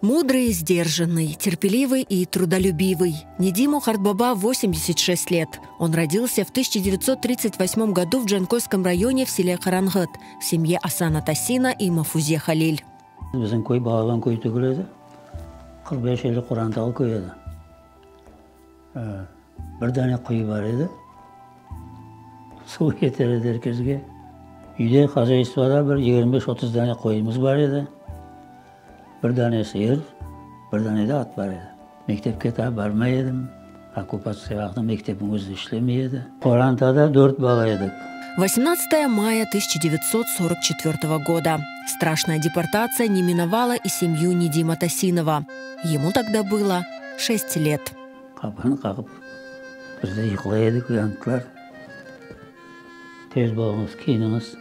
Мудрый и сдержанный, терпеливый и трудолюбивый. Недиму Хартбаба 86 лет. Он родился в 1938 году в Джанкойском районе в селе Карангыт в семье Асана Тасина и Мафузе Халиль. Bizim köy balaban köy tügül edi. 45-50 qorantalı köy edi. Bir dane quyu bar edi. Suv yeter edi er kesge. Üyde hozaystvada bir 25-30 dane qoyumız bar edi. Bir dane sıyır, bir dane de at bar edi. Mektepke taa barmay edim. Okkupatsiya vaqtı mektepniñ özü işlemey edi. Qorantada dört bala edik. 18 мая 1944 года. Страшная депортация не миновала и семью Недима Тасинова. Ему тогда было 6 лет. Qapını qaqıp, biz de yuqlay edik, uyandılar. Tez bolıñız, kiyiniñiz,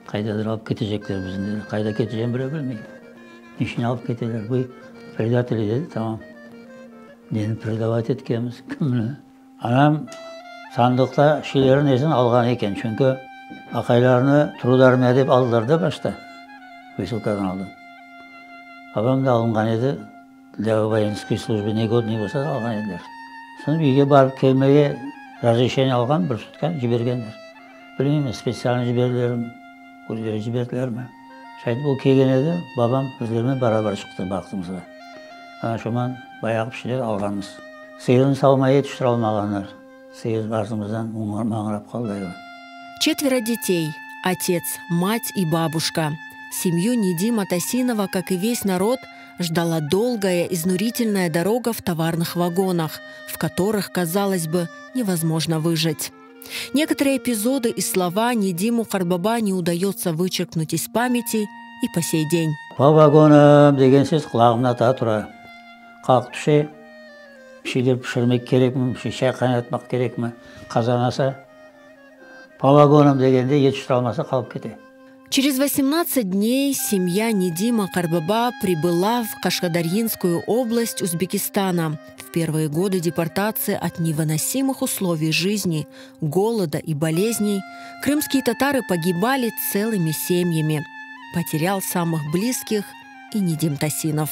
qaydadır alıp ketecekler bizni, dedi. Qayda keteceğini bile bilmeyim. Niçün alıp keteler? Bu predateli, dedi, tamam. Neni predavat etkenmiz, kimni? Anam sandıqta şeylerniñ nesini alğan eken, çünki aqaylarını trudarmiya dep aldılar da başta, vısılkadan aldın. Babam da alınğan edi. Для voyenskoy slujbı negodnıy bolsa da alğan ediler. Soñ üyge barıp kelmege razreşeniye alğan, bir sutka cibergenler. Bilmeymen, spetsialno ciberdilermi, özleri ciberdilermi. Şaytip o kelgen edi, babam bizlermen barabar çıqtı bahtımızğa. Ana şoman bayağı bir şeyler alğanmız. Sıyırnı savmaya yetiştiralmağanlar. Sıyır artımızdan mañrap qaldı ayvan. Четверо детей, отец, мать и бабушка. Семью Недима Тасинова, как и весь народ, ждала долгая, изнурительная дорога в товарных вагонах, в которых, казалось бы, невозможно выжить. Некоторые эпизоды и слова Недиму Карбаба не удается вычеркнуть из памяти и по сей день. По vagonam degen ses qulağımda taa tura. Qalqıp tüşe, bir şeyler pişirmek kerekmi, bir şey çay qaynatmaq kerekmi, qazan asa, po vagonam degende yetiştiralmasa qalıp kete. Через 18 дней семья Недима Карбаба прибыла в Кашкадарьинскую область Узбекистана. В первые годы депортации от невыносимых условий жизни, голода и болезней крымские татары погибали целыми семьями. Потерял самых близких и Недим Тасинов.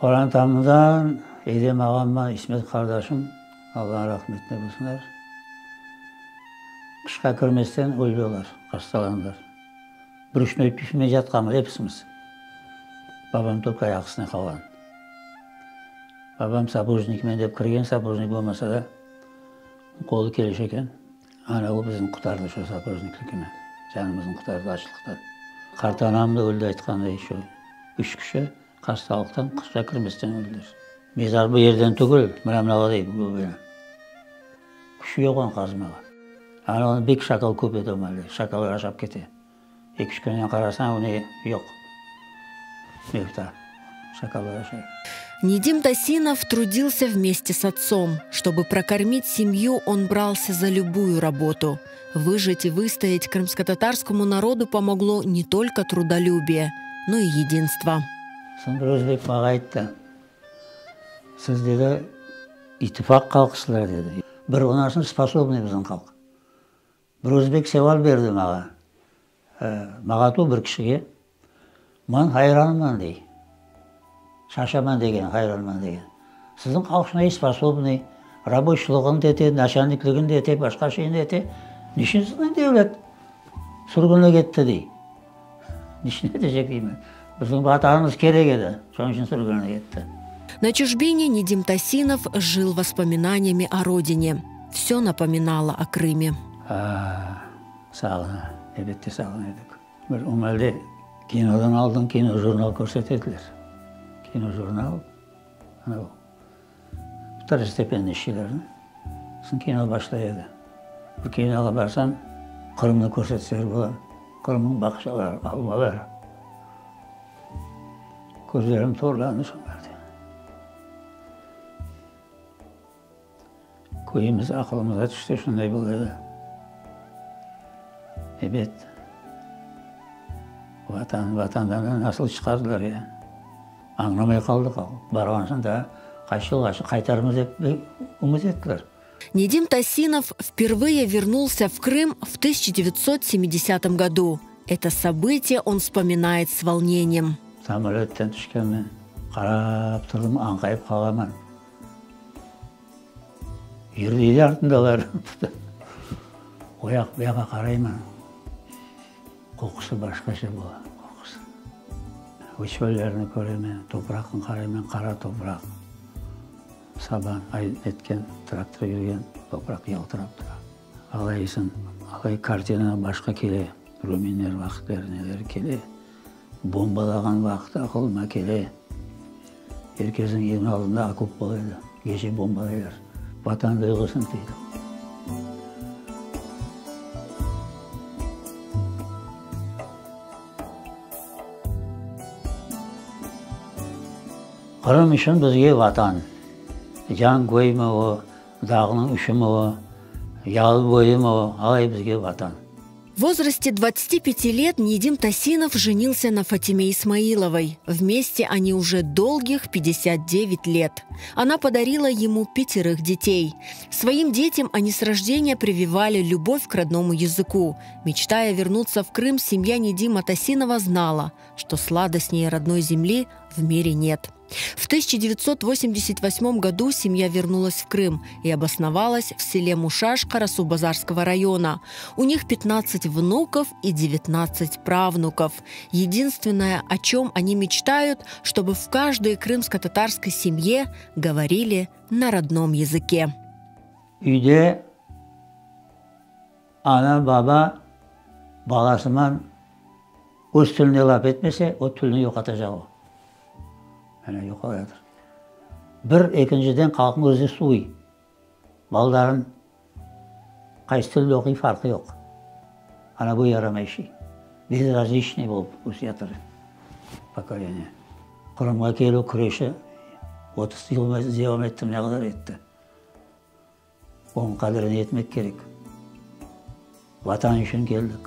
Qorantamdan Edem ağam, İsmet qardaşım, Alla rahmetine bolsunlar, qışqa kirmesten öldi olar, hastalandılar. Brüşnoy pişmey yatqanmız episimiz. Babam tolko ayaq üstüne qalğan. Babam sapojnikmen dep kirgen, sapojnik bolmasa da, qolu keliş eken. Ana o bizni qurtardı şu sapojniklikini, canımıznı qurtardı açlıqtan. Qartanam da öldi aytqanday, şu üç kişi hastalıqtan qışqa kirmesten öldiler. Mezar bu yerden tügül, mına mınaday bu Küçü yoq onı qazmağa. Ana onı bek şakal köp edi o maalde. Şakallar aşap kete. Eki-üç künden qarasañ, onı yoq. Mevta. Şakallar aşay. Недим Тасинов трудился вместе с отцом. Чтобы прокормить семью, он брался за любую работу. Выжить и выстоять крымско-татарскому народу помогло не только трудолюбие, но и единство. Soñ bir özbek maña ayttı, Siz, dedi, ittifaq halqısılar, dedi. Bir onarsıñ sposobnıy bizim halq. Bir özbek seval berdi maña. Maña tu bir kişige, Man hayranman, dey. Şaşaman degen, hayranman degen. Siziñ halq şunday sposobnıy, raboçlığını da ete, naçalnikligini de ete, başqa şeyni de ete. Niçün sizni devlet sürgünlik etti, dey. Niçün etecek deymen. Bizim vatanımız kerek edi, şonıñ içün sürgünlik etti. На чужбине Недим Тасинов жил воспоминаниями о родине. Все напоминало о Крыме. Sağına, elbette sağına edik. Bir o maalde kinodan aldın kinojurnal körsete ediler. Kinojurnal, anav vtorostepenniy şeylerni. Soñ kino başlay edi. Bir kinoğa barsañ, Qırımnı körsetseler bola, Qırımnıñ bağçaları, almaları. Közlerim torlandı şo maalde. Köyümiz aqılımızğa tüşti, şunday boldı. Ebet, Vatan, Vatandan da nasıl çıqardılar ya? Añlamay qaldıq. Barğan soñ daa qaç yılğa qaytarmız dep ümüt ettiler. Недим Тасинов впервые вернулся в Крым в 1970 году. Это событие он вспоминает с волнением. Samolötten tüşkenmen, qarap turdım, añqayıp qalaman. Yürüyler artındalar. O yaq, bu yaqa qarayman. Qoqusı başqaça bola, qoqusı. O çöllerni köremen, topraqnı qarayman, qara topraq. Saban etken, traktor yürgen, topraq yaltırap tura. Alaysıñ, alay kartina başqa kele, ruminler vaqıtları neler kele. Bombalağan vaqıt aqılıma kele. Er kesniñ eviniñ aldında okop bola edi. Gece bombalaylar. Vatan duyğusını tıydım. Qırım içün bizge Vatan. Canköymi o, dağnıñ üşümi o, yalı boyumı o, alay bizge Vatan. В возрасте 25 лет Недим Тасинов женился на Фатиме Исмаиловой. Вместе они уже долгих 59 лет. Она подарила ему пятерых детей. Своим детям они с рождения прививали любовь к родному языку. Мечтая вернуться в Крым, семья Недима Тасинова знала, что сладостнее родной земли в мире нет. В 1988 году семья вернулась в Крым и обосновалась в селе Мушаш Карасу-Базарского района. У них 15 внуков и 19 правнуков. Единственное, о чем они мечтают, чтобы в каждой крымско-татарской семье говорили на родном языке. Üyde ana, baba balasıman öz tilinde laf etmese, o tilini yoqatacaq o. Mana yoqaladır. Bir, ekinciden halqnıñ özü suvuy. Balaların qaysı tilde oquy farqı yoq. Ana bu yaramay şey. Bezrazliçnıy bolıp öseyatır pokoleniye. Qırımğa kelüv küreşi 30 yıl devam etti, ne qadar etti. Onıñ qadrini etmek kerek. Vatan içün keldik.